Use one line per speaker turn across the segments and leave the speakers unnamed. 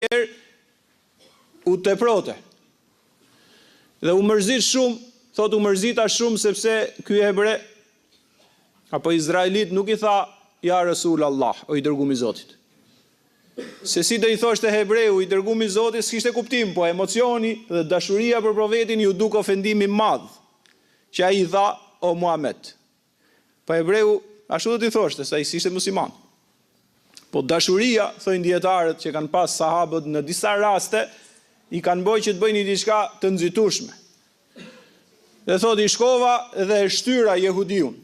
herë u teprote. Dhe u mërzit shumë, thotë u mërzita shumë sepse ky hebre apo izraelit nuk i tha ja Resul Allah, o i dërgumi i Zotit. Se si do i thoshte hebreu i dërgumi i Zotit s'kishte kuptim, po emocioni dhe dashuria për profetin iu duk ofendim i madh, që ai i tha o Muhamed. Po hebreu ashtu do t'i thoshte, se ai s'ishte musliman. Po dashuria, thojnë dijetarët që kanë pas sahabët në disa raste, i kanë bo që të bëjnë diçka të nxitueshme. Dhe thotë i shkova dhe e shtyra jehudiun.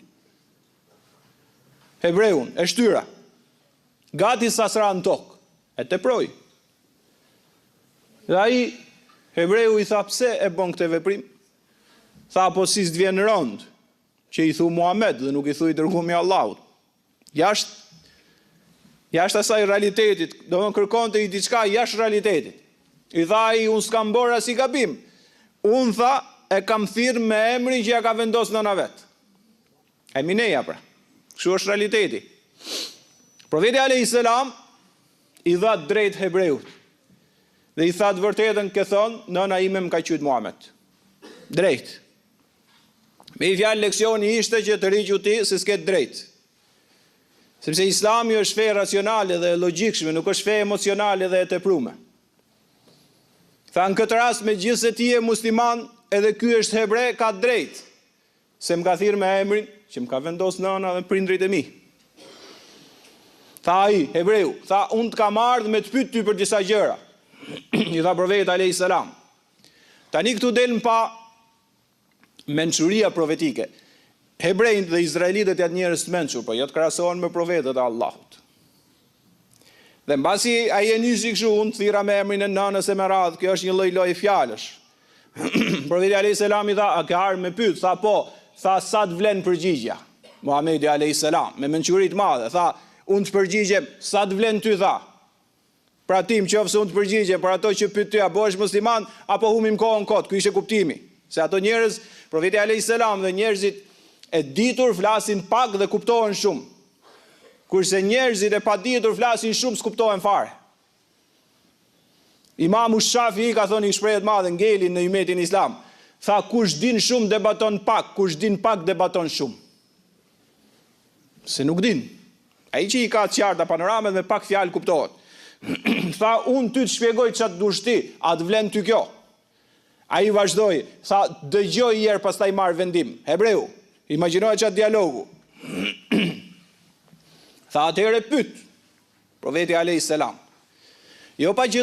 Hebreun, e shtyra. Gati sa s'ra në tokë. E teproi. Dhe ai hebreu i tha pse e bën këtë veprim? Tha po si s'të vjen rëndë që i thu Muhamed dhe nuk i thu i dërgumi i Allahut. Jashtë jashtë asaj realitetit, domethënë kërkonte i diçka jashtë realitetit. I tha ai, unë s'kam bërë asnjë gabim. Unë tha, e kam thirr me emrin që ja ka vendos nëna vet. Emineja pra. Kështu është realiteti. Profeti alayhis salam i dha drejt hebreut. Dhe i tha të vërtetën ke thënë, nëna ime më ka qujt Muhamed. Drejt. Me një fjalë leksioni ishte që tërhiqu ti se s'ke të drejtë. Sepse Islami është fe racionale dhe e logjikshme, nuk është fe emocionale dhe e teprume. Tha në këtë rast megjithëse ti je musliman, edhe ky është hebre, ka të drejtë. Se më ka thirrë me emrin që më ka vendos nëna dhe prindërit e mi. Tha ai, hebreu, tha unë të kam ardhë me të pyet ty për disa gjëra. I tha profetit alayhis salam. Tani këtu del në pah mençuria profetike. Hebrenjtë dhe izraelitët janë njerëz të mençur, po jo të krahasohen me profetët e Allahut. Dhe mbasi ai e nisi kështu, unë të thirra me emrin e nënës e me radhë, kjo është një lloj lojë fjalësh. Profeti alayhis salam i tha, a ke ardhur me pyet? Tha po. Tha sa të vlen përgjigja? Muhamedi alayhis salam me mençuri të madhe tha, unë të përgjigjem, sa të vlen ty tha. Pra ti në qoftë se unë të përgjigjem për ato që pyet ty a bëhesh musliman apo humbim kohën kot, ky ishte kuptimi. Se ato njerëz, Profeti alejhi selam dhe njerëzit e ditur flasin pak dhe kuptohen shumë. Kurse njerëzit e paditur flasin shumë s'kuptohen fare. Imamu Shafii ka thënë një shprehje të madhe ngeli në ymetin islam. Tha kush din shumë debaton pak, kush din pak debaton shumë. Se nuk din. Ai që i ka të qarta panoramet me pak fjalë kuptohet. tha unë ty të shpjegoj ça të dush ti, a të vlen ty kjo? Ai vazhdoi, tha dëgjoj një herë pastaj marr vendim. Hebreu, imagjinoje ça dialogu. tha atëherë pyet. Profeti alayhis salam. Jo pa qëllim.